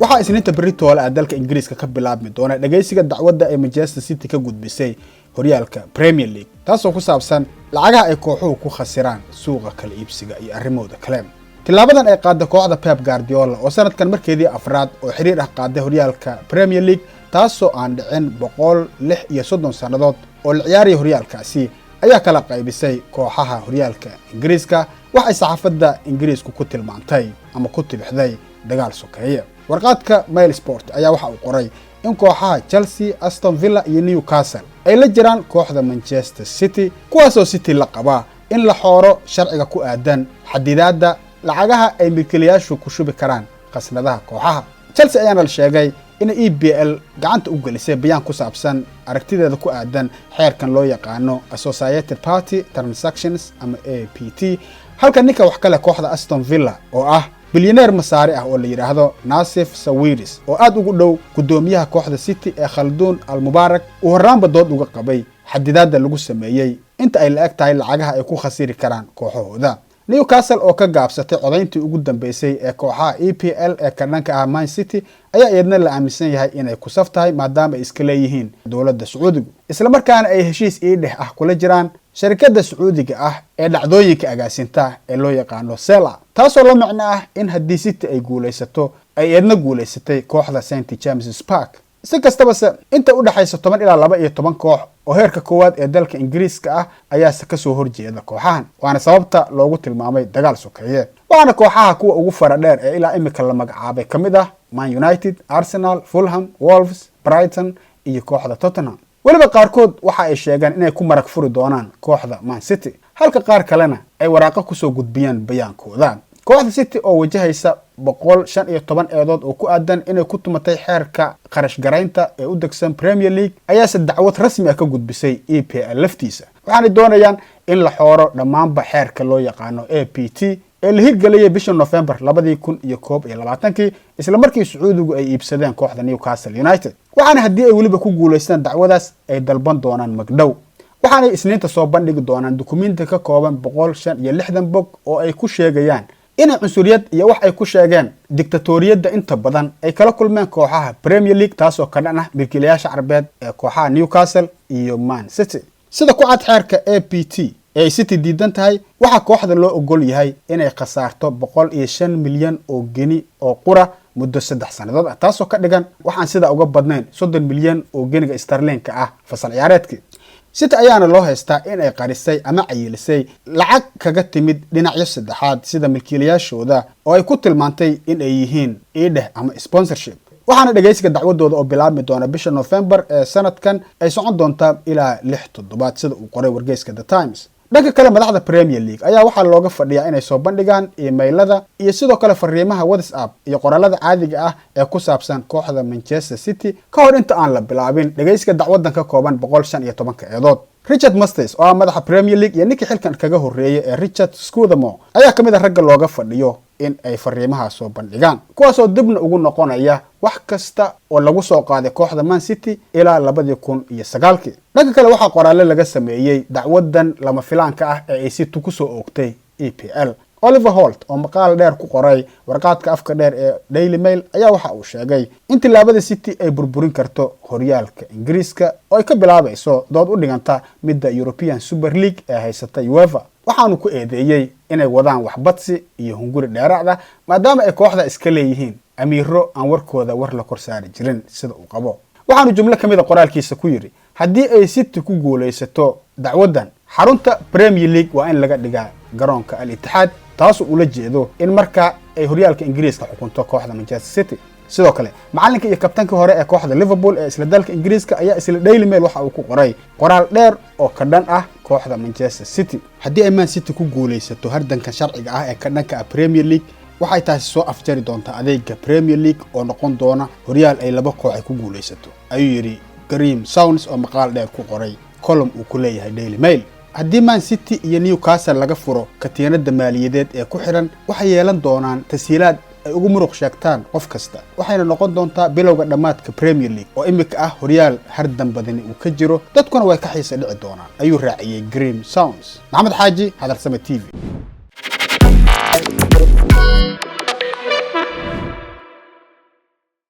Waxaa Isniinta berri toole ah dalka Ingiriiska ka bilaabmi doona dhegaysiga dacwadda ay Manchester City ka gudbisay horyaalka Premier League, taasoo ku saabsan lacagaha ay kooxuhu ku khasiraan suuqa kala iibsiga iyo arrimooda kale. Tilaabadan ay qaadda kooxda Pep Guardiola, oo sanadkan markeedii afraad oo xiriir ah qaaday horyaalka Premier League, taasoo aan dhicin 136 sannadood oo la ciyaaraya horyaalkaasi, ayaa kala qaybisay kooxaha horyaalka Ingiriiska. Waxay saxaafadda Ingiriisku ku tilmaantay ama ku tibixday dagaal sokeeye. Warqaadka Mail Sport ayaa waxa uu qoray in kooxaha Chelsea, Aston Villa iyo Newcastle ay la jiraan kooxda Manchester City, kuwaasoo City la qabaa in la xooro sharciga ku aadan xadidaadda lacagaha ay milkiilayaashu ku shubi karaan khasnadaha kooxaha. Chelsea ayaana la sheegay inay EPL gacanta u gelisay bayaan ku saabsan aragtideeda ku aadan xeerkan loo yaqaano Associated Party Transactions ama APT, halka ninka wax kale kooxda Aston Villa, oo ah bilyaneer Masaari ah oo la yidhaahdo Nassef Sawiris, oo aad ugu dhow guddoomiyaha kooxda City ee Khalduun Al Mubaarak, uu horraanba dood uga qabay xadidaadda lagu sameeyey inta ay la eg tahay lacagaha ay ku khasiri karaan kooxahooda. Newcastle oo ka gaabsatay codayntii ugu dambeysay ee kooxaha EPL ee ka dhanka ah Man City ayaa iyadna la aaminsan yahay inay ku saf tahay, maadaama ay iska leeyihiin dowladda Sacuudigu, islamarkaana ay heshiis iidheh ah kula jiraan sharikadda Sacuudiga ah ee dhacdooyinka agaasinta ee loo yaqaano Sela, taasoo la micno ah in haddii City ay guulaysato ay iyadna guulaysatay kooxda St James Park. Si kastabase, inta u dhexaysa 10 ilaa 12 koox oo heerka koowaad ee dalka Ingiriiska ah ayaase kasoo horjeeda kooxahan, waana sababta loogu tilmaamay dagaal sokeeye. Waxaana kooxaha kuwa ugu fara dheer ee ilaa imika la magacaabay ka mid ah Man United, Arsenal, Fulham, Wolves, Brighton iyo kooxda Tottenham. Weliba qaarkood waxa ay sheegeen inay ku marag furi doonaan kooxda Man City, halka qaar kalena ay waraaqo kusoo gudbiyeen bayaankooda. Kooxda City oo wajahaysa 115 eedood oo ku aadan inay ku tumatay xeerka qarash garaynta ee u degsan Premier League ayaase dacwad rasmi ah ka gudbisay EPL laftiisa, waxaanay doonayaan in la xooro dhammaanba xeerka loo yaqaano APT ee la hirgeliyay bisha November 2021-kii, isla markii Sacuudigu ay iibsadeen kooxda Newcastle United. Waxaana haddii ay weliba ku guulaystaan dacwadaas ay dalban doonaan magdhow. Waxaanay Isniinta soo bandhigi doonaan dukumenti ka kooban 165 bog oo ay ku sheegayaan inay cunsuriyad iyo wax ay ku sheegeen dictatoriyadda inta badan ay kala kulmeen kooxaha Premier League, taasoo ka dhan ah milkiilayaasha Carbeed ee kooxaha Newcastle iyo Man City. Sida ku cad xeerka APT ee ay City diidan tahay, waxaa kooxda loo ogol yahay inay khasaarto 105 milyan oo geni oo qura muddo 3 sannadood ah, taasoo ka dhigan waxaan sidaa uga badnayn 30 milyan oo geniga starlinka ah fasal ciyaareedkii. City ayaana loo haystaa in ay qarisay ama cayilisay lacag kaga timid dhinacyo saddexaad, sida milkiilayaashooda, oo ay ku tilmaantay in ay yihiin iidheh ama sponsorship. Waxaana dhegaysiga dacwadooda oo bilaabmi doona bisha November ee sanadkan ay socon doontaa ilaa 6 toddobaad, sida uu qoray wargeyska The Times. Dhanka kale, madaxda Premier League ayaa waxaa looga fadhiyaa inay soo bandhigaan emailada iyo sidoo kale fariimaha WhatsApp iyo qoraalada caadiga ah ee ku saabsan kooxda Manchester City ka hor inta aan la bilaabin dhegaysiga dacwadan ka kooban 115-ka eedood. Richard Masters oo ah madaxa Premier League iyo ninkii xilkan kaga horreeyay ee Richard Scudamore ayaa ka mid a ragga looga fadhiyo in ay fariimaha soo bandhigaan, kuwaasoo dibna ugu noqonaya wax kasta oo lagu soo qaaday kooxda Man City ilaa 2009-kii. Dhanka kale, waxaa qoraalle laga sameeyey dacwadan lama filaanka ah ee ay City kusoo oogtay EPL. Oliver Holt oo maqaal dheer ku qoray warqaadka afka dheer ee Daily Mail ayaa waxa uu sheegay in tillaabada City ay burburin karto horyaalka Ingiriiska, oo ay ka bilaabayso dood u dhiganta midda European Super League ee haysata UEFA. Waxaanu ku eedeeyey inay wadaan waxbadsi iyo hunguri dheeraada, maadaama ay kooxda iska leeyihiin amiiro aan warkooda war la kor saari jirin, sida uu qabo. Waxaanu jumlo ka mid a qoraalkiisa ku yidhi: "Haddii ay City ku guulaysato dacwaddan, xarunta Premier League waa in laga dhigaa garoonka Al Itixaad," taasoo ula jeedo in markaa ay horyaalka Ingiriiska xukunto kooxda Manchester City. Sidoo kale, macalinka iyo kabtankii hore ee kooxda Liverpool ee isla dalka Ingiriiska ayaa isla Daily Mail waxa uu ku qoray qoraal dheer oo ka dhan ah kooxda Manchester City. "Haddii ay Man City ku guulaysato hardanka sharciga ah ee ka dhanka ah Premier League, waxay taasi soo afjari doontaa adeega Premier League oo noqon doona horyaal ay laba koox ay ku guulaysato," ayuu yidhi Graeme Souness oo maqaal dheer ku qoray column uu ku leeyahay Daily Mail. "Haddii Man City iyo Newcastle laga furo katiinada maaliyadeed ee ku xidhan, waxay yeelan doonaan tashiilaad ay ugu muruq sheegtaan qof kasta, waxayna noqon doontaa bilowga dhammaadka Premier League oo imika ah horyaal hardan badani uu ka jiro, dadkuna way ka xiisa dhici doonaan," ayuu raaciyey Graeme Souness. Maxamed Xaaji, Hadalsame TV.